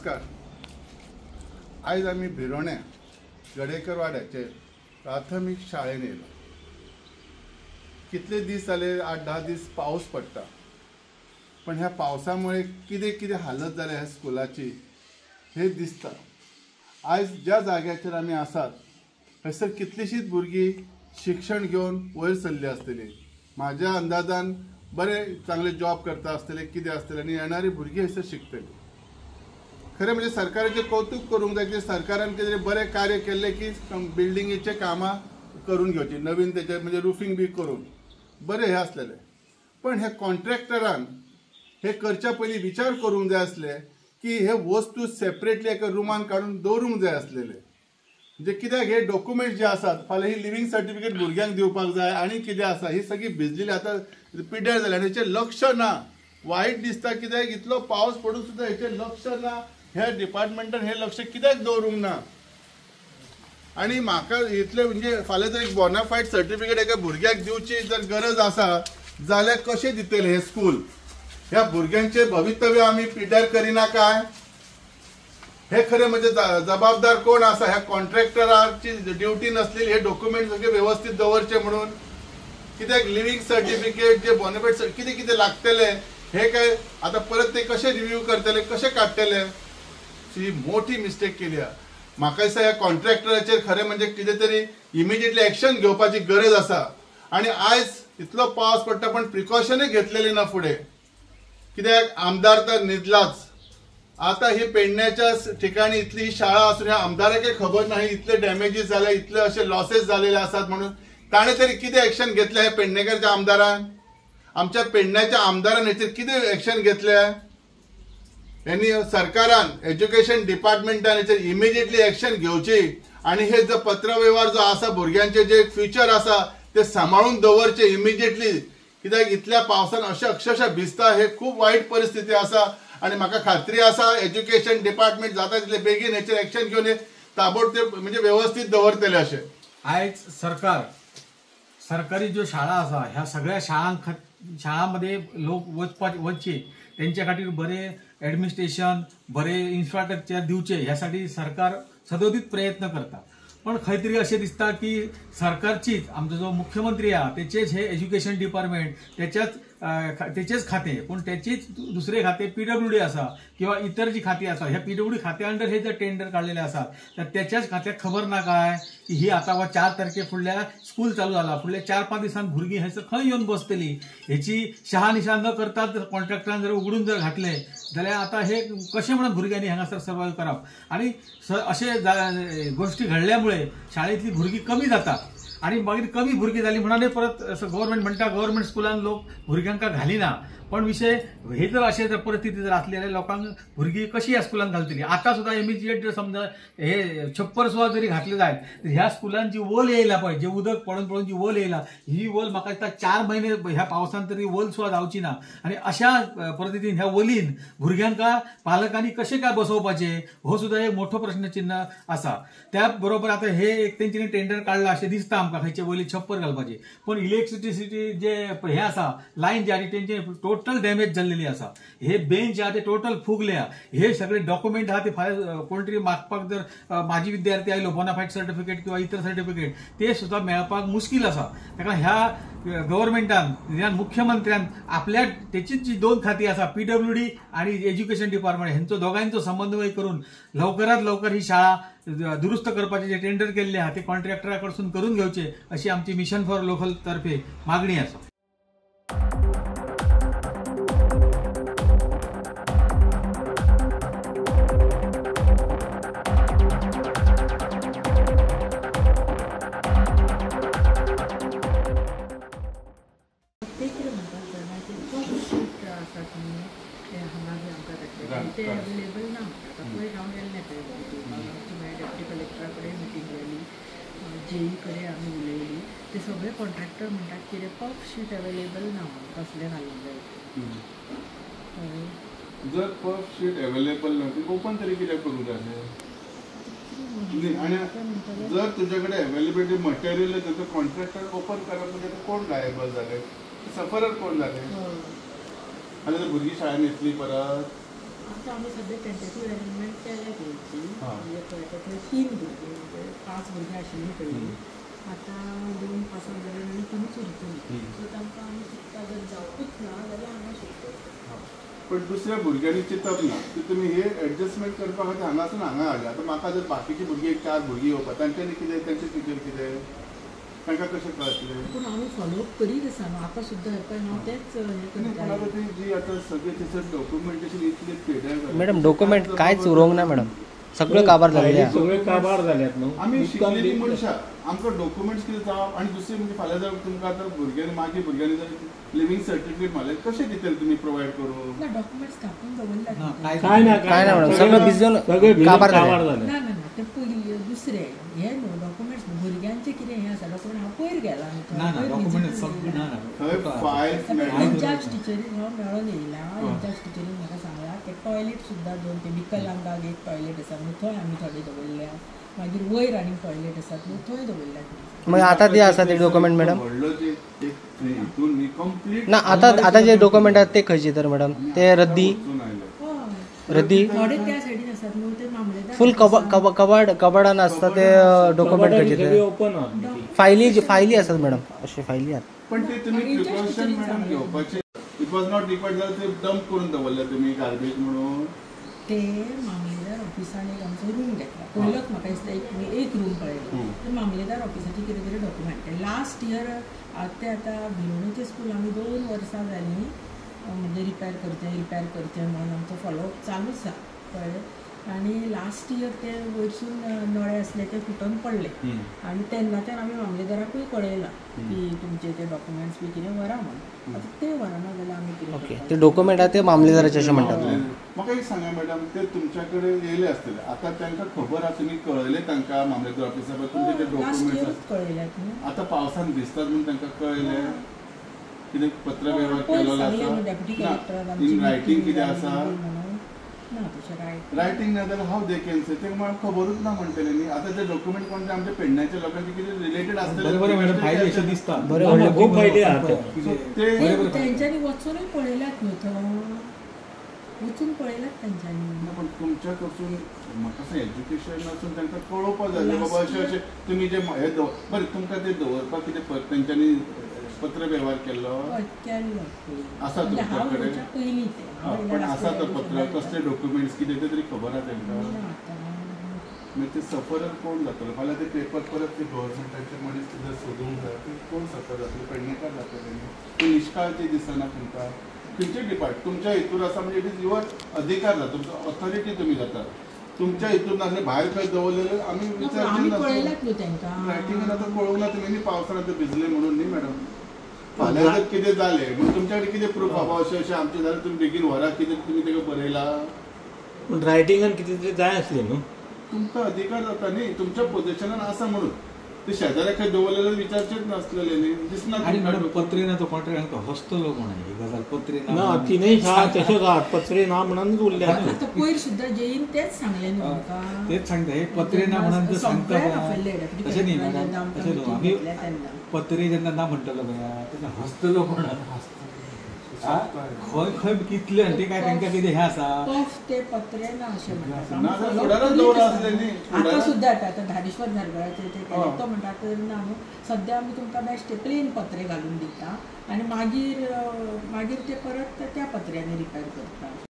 नमस्कार. आयज आमी भिरोण्या गडेकर वाड्याचे प्राथमीक शाळेन येयला. कितले दीस जाले, 8-10 दीस पावस पडटा, पण ह्या पावसामुळे कितें कितें हालत जाल्या ह्या स्कुलाची हे दिसता. आयज ज्या जाग्याचेर आमी आसात थंयसर कितलीशींच भुरगीं शिक्षण घेवन वयर सरली आसतली. म्हाज्या अंदाजान बरे चांगले जॉब करता आसतले, कितें आसतले आनी येणारी भुरगीं हयसर शिकतली. खरें म्हणजे सरकाराचें कौतुक करूंक जाय की सरकारान कितें बरें कार्य केल्लें की बिल्डिंगेचें कामां करून घेवचीं, नवीन तेचे म्हणजे रुफींग बी करून बरें हें आसलेलें. पण हे कॉन्ट्रॅक्टरान हे करच्या पयलीं विचार करूंक जाय आसले की हे वस्तू सेपरेटली एका रुमान काडून दवरूंक जाय आसलेले. म्हणजे कित्याक हे डॉक्युमेंट्स जे आसात फाल्यां ही लिव्हिंग सर्टिफिकेट भुरग्यांक दिवपाक जाय आनी कितें आसा ही सगळी भिजलेली आतां पिड्ड्यार जाल्या आनी हेचें लक्ष ना. वायट दिसता कित्याक इतलो पावस पडून सुद्दां हेचें लक्ष ना. ह्या डिपार्टमेंटान हें लक्ष कित्याक दवरूंक ना? आनी म्हाका इतलें म्हणजे फाल्यां जर एक बोनाफायड सर्टिफिकेट एका भुरग्याक दिवची जर गरज आसा जाल्यार कशें दितलें हें स्कूल? ह्या भुरग्यांचें भवितव्य आमी पिड्ड्यार करिना काय? हे खरें म्हणजे जबाबदार कोण आसा? ह्या कॉन्ट्रॅक्टराची ड्युटी नासलेली हे डॉक्युमेंट सगळे वेवस्थीत दवरचे म्हणून. कित्याक लिव्हिंग सर्टिफिकेट जे बोनाफायड कितें कितें लागतलें हे काय आतां परत ते कशें रिव्यू करतले, कशें काडटले? ही मोठी मिस्टेक केली. म्हाका दिसता ह्या कॉन्ट्रॅक्टराचेर खरें म्हणजे कितें तरी इमिजिएटली एक्शन घेवपाची गरज आसा. आनी आयज इतलो पावस पडटा पण प्रिकॉशनूय घेतलेली ना फुडें. कित्याक आमदार तर न्हिदलाच. आतां ही पेडण्याच्या ठिकाणी इतली शाळा आसून ह्या आमदाराकय खबर ना इतले डॅमेजीस जाले, इतले अशे लॉसेस जालेले आसात म्हणून ताणें तरी कितें एक्शन घेतलें? ह्या पेडणेकरच्या आमदारान, आमच्या पेडण्याच्या आमदारान हेचेर कितें एक्शन घेतलें? यांनी सरकारान एज्युकेशन डिपार्टमेंटान हेचेर इमिजिएटली एक्शन घेवची आनी हे जो पत्रवेव्हार जो आसा भुरग्यांचे जे फ्युचर आसा ते सांबाळून दवरचे इमिजिएटली. कित्याक इतल्या पावसान अशें अक्षरशः भिजता, हे खूब वायट परिस्थिती आसा. आनी म्हाका खात्री आसा एज्युकेशन डिपार्टमेंट जाता तितले बेगीन हेचेर एक्शन घेवन ताबडतोब म्हणजे व्यवस्थीत दवरतले. अशें आयज सरकार सरकारी ज्यो शाळा आसा ह्या सगळ्या शाळांमध्ये लोक वचचे तेंच्या खातीर बरे ॲडमिनिस्ट्रेशन, बरे इन्फ्रास्ट्रक्चर दिवचे ह्यासाठी सरकार सदोदित प्रयत्न करता. पण खंय तरी अशें दिसता की सरकारचीच आमचो जो मुख्यमंत्री आहा तेचेच हे एज्युकेशन डिपार्टमेंट तेचेच खातें, पूण तेचेच दुसरे खातें पीडब्ल्यूडी आसा किंवा इतर जी खातीं आसा ह्या पीडब्ल्यूडी खात्या अंडर हे जर टेंडर काडलेले आसा तर त्याच्याच खात्याक खबर ना काय की ही आतां वा 4 तारखे फुडल्या स्कूल चालू जाला, फुडल्या 4-5 दिसान भुरगीं हयसर खंय येवन बसतली हेची शहानिशा न करता कॉन्ट्रॅक्टरान जर उगडून जर घातले जाल्यार आतां हे कशें म्हणून भुरग्यांनी हांगासर सर्वायव करप? आनी अशे गोश्टी घडल्यामुळे शाळेंतली भुरगीं कमी जातात आनी मागीर कमी भुरगीं जाली म्हणून परत गव्हर्मेंट म्हणटा गव्हर्मेंट स्कुलान लोक भुरग्यांक घालिना. पण विशय हे जर अशें जर परिस्थिती जर आसली जाल्यार लोकांक भुरगीं कशी ह्या स्कुलान घालतली? आतां सुद्दां इमिजिएट जर समजा हे छप्पर सुद्दां जरी घातले जायत ह्या स्कुलान जी वल येयला पळय, जे उदक पडून पडून जी वल येयला ही वल म्हाका दिसता 4 महिने ह्या पावसान तरी वल सुद्दां जावची ना. आनी अशा परिस्थितीन ह्या वलीन भुरग्यांक पालकांनी कशें काय बसोवपाचें हो सुद्दां एक मोठो प्रश्नचिन्ह आसा. त्या बरोबर आतां हे एक तेंच्यांनी टेंडर काडला अशें दिसता आमकां खंयचे वयली छप्पर घालपाचें, पूण इलेक्ट्रिसिटी जे हे आसा लायन जी आसा तेंचे टोटल डॅमेज जाल्लेली आसा. हे बेंच आहा ते टोटल फुगल्या, हे सगळे डॉक्युमेंट आहा ते फाल्यां कोण तरी मागपाक जर माजी विद्यार्थी आयलो बोनाफायड सर्टिफिकेट किंवा इतर सर्टिफिकेट ते सुद्दां मेळपाक मुश्कील आसा. ताका ह्या गव्हर्मेंटान ह्या मुख्यमंत्र्यान आपल्या तेचीच जी 2 खातीं आसा पीडब्ल्यूडी आनी एज्युकेशन डिपार्टमेंट हेंचो दोगांयचो समन्वय करून लवकरात लवकर ही शाळा दुरुस्त करपाचे जे टेंडर केल्ले आहा ते कॉन्ट्रॅक्टरा कडसून करून घेवचे अशी आमची मिशन फॉर लोकल तर्फे मागणी आसा. ते अवेलेबल ना म्हणटा. पयर हांव गेल्लें पळय आमची मागीर डेप्युटी कलेक्टरा कडेन मिटींग जाली, जेई कडेन आमी उलयली. ते सगळे कॉन्ट्रॅक्टर म्हणटात कितें पफ शीट अवेलेबल ना म्हणून कसलें घालूंक जाय. जर पफ शीट अवेलेबल ना ती ओपन तरी कित्याक करूंक जाय? आनी जर तुजे कडेन अवेलेबिलिटी मटेरियल तर कॉन्ट्रॅक्टर ओपन करप म्हणजे कोण लायबल जाले? सफरर कोण जाले? आनी भुरगीं शाळेन येतली परत. आतां आमी सद्या टेंटेटीव अरेंजमेंट केल्या तेंची. म्हणजे पळय आतां थंय 3 भुरगीं म्हणजे 5 भुरगीं आशिल्लीं पयलीं, आतां 2 पास आवट जालीं आनी 3 उरतलीं. सो तांकां आमी चिंतता जर जावपूच ना जाल्यार हांगा शिफ्ट करता. पण दुसऱ्या भुरग्यांनी चिंतप ना की तुमी हे एडजस्टमेंट करपा खातीर हांगासून हांगा हाडले. आतां म्हाका जर बाकीची भुरगीं 4 भुरगीं येवपा तांच्यांनी कितें तांचे टिचर कितें तांकां कशें कळटलें? पूण आमी फॉलोअप करीत आसा न्हू आतां सुद्दां पळय हांव तेंच हें करता. आतां ती जी आतां सगळें थंयसर डॉक्युमेंटेशन इतलें पेड्यार मॅडम, डॉक्युमेंट कांयच उरोंक ना मॅडम, सगळें काबार जाल्लें. सगळें काबार जाल्यात न्हू. आमी शिकलेलीं मनशां, आमकां डॉक्युमेंट्स कितें जावप. आनी दुसरें म्हणजे फाल्यां जर तुमकां आतां भुरग्यांनी मागीर भुरग्यांनी जर लिव्हिंग सर्टिफिकेट मारलें कशें दितले तुमी प्रोवायड करून? ना डॉक्युमेंट्स धापून दवरला. काय ना काय ना मॅडम, सगळें भिजून काबार जालें. ना ना ना ते पयलीं दुसरें हे न्हू डॉक्युमेंट्स भुरग्यांचे कितें हें आसा डॉक्युमेंट हांव पयर गेला इन्चार्ज टिचरीन हांव मेळोन येयला. इन्चार्ज टिचरीन म्हाका सांगलां ते टॉयलेट सुद्दां 2 ते विकलांगाक एक टॉयलेट आसा म्हणून थंय आमी थोडे दवरल्या, मागीर वयर आनी टॉयलेट आसात म्हणून थंय दवरल्यात. मागीर आतां ते आसा ते डॉक्युमेंट मॅडम ना आतां आतां जे डॉक्युमेंट आसा ते खंयचे तर मॅडम? ते रद्दी रद्दी थोडे त्या सायडीन आसात न्हू ते मामलेदार फूल कबाड कबाडान आसता ते डॉक्युमेंट खंयचे ते फायली फायली आसात मॅडम, अशे फायली आसात. पण ते तुमी प्रिकॉशन मॅडम घेवपाचे. It was not required जाल्यार ते डंप करून दवरले तुमी गार्बेज म्हणून. ते मामलेदार ऑफिसान एक आमचो रूम घेतला पयलोच म्हाका दिसता एक रूम पळयलो. ते मामलेदार ऑफिसाचे कितें तरी डॉक्युमेंट लास्ट इयर ते आतां भिलोणेचें स्कूल आमी 2 वर्सां जालीं म्हणजे रिपेर करचें म्हणून आमचो फॉलोअप चालूच आसा कळ्ळें. आनी लास्ट इयर ते वयरसून नळे आसले ते फुटून पडले आनी तेन्नाच्यान आमी मामलेदाराकूय कळयलां की तुमचे ते डॉक्युमेंट्स बी कितें व्हरा म्हणून. आतां ते व्हरना जाल्यार आमी कितें ओके ते डॉक्युमेंट आहा ते मामलेदाराचे अशें म्हणटात. म्हाका एक सांगा मॅडम, ते तुमच्या कडेन येयले आसतले आतां तांकां खबर आसा तुमी कळयले तांकां मामलेदार ऑफिसा तुमचे ते डॉक्युमेंट्स कळयल्यात न्हू. आतां पावसान भिजतात म्हणून तांकां कळयलें कितें पत्र वेव्हार केल्लो आसा इन रायटींग कितें आसा? ना तशें रायटींग ना जाल्यार हांव they can से तें म्हाका खबरूच ना म्हणटलें न्ही. आतां ते डॉक्युमेंट कोण ते आमच्या पेडण्याच्या लोकांचे कितें रिलेटेड आसतलें. बरें मॅडम, फायली अशें दिसता बरें खूब फायली आहा ते तेंच्यांनी वचूनय पळयल्यात न्हू थंय वचून पळयल्यात तेंच्यांनी. पूण तुमच्या कडसून म्हाका सांग एज्युकेशन आसून तांकां कळोवपाक जाय बाबा अशें अशें तुमी जे हे बरें तुमकां ते दवरपाक कितें तेंच्यांनी पत्र वेव्हार केल्लो केल्लो आसा तुमच्या कडेन? पण आसा तो पत्र कसले डॉक्युमेंट्स कितें ते तरी खबर आसा तांकां? मागीर ते सफरर कोण जातलो फाल्यां? ते पेपर परत ते गव्हर्मेंटाचे मनीस जर सोदूंक जाय ते कोण सफर जातले? पेडणेकार जातले न्ही. ते निश्काळजी दिसना तुमकां? खंयचे डिपार्ट तुमच्या हितूर आसा म्हणजे it is your अधिकार जाता, तुमचो ऑथॉरिटी तुमी जाता. तुमच्या हितूर नासले भायर खंय दवरलेले आमी विचारचे रायटिंगान आतां पळोवंक ना तुमी पावसान भिजले म्हणून न्ही मॅडम. फाल्यां जर कितें जालें म्हणून तुमच्या कडेन कितें प्रूफ बाबा अशें अशें आमचें जालें तुमी बेगीन व्हरा कितें तुमी ताका बरयलां? पूण रायटिंगान कितें तरी जाय आसलें न्हू. तुमकां अधिकार जाता न्ही तुमच्या पोजिशनान आसा म्हणून ते शेजाऱ्या खंय दवरलेले विचारचेच नासलेले न्ही दिसना. आनी मॅडम पत्रे ना तो कॉन्ट्रॅक्ट हसतलो कोण ही गजाल पत्रे ना तिनूय शाळा तशेंच आहा पत्रे ना म्हणूनच उरल्या. आतां पयर सुद्दां जेईन तेच सांगलें न्हू आमकां, तेच सांगता हे पत्रे ना म्हणून ते सांगता तशें न्ही मॅडम. तशें न्हू आमी पत्रे जेन्ना ना म्हणटलो पळय तेन्ना हसतलो कोण? खंय खंय कितले ते काय तांकां कितें हें आसा ते पत्रे ना अशें म्हणटा. आतां सुद्दां आतां धारेश्वर धारगळाचें ते केलें तो म्हणटा तर ना न्हू सद्या आमी तुमकां बेश्टे प्लेन पत्रे घालून दिता आनी मागीर मागीर ते परत त्या पत्र्यांनी रिपेर करता.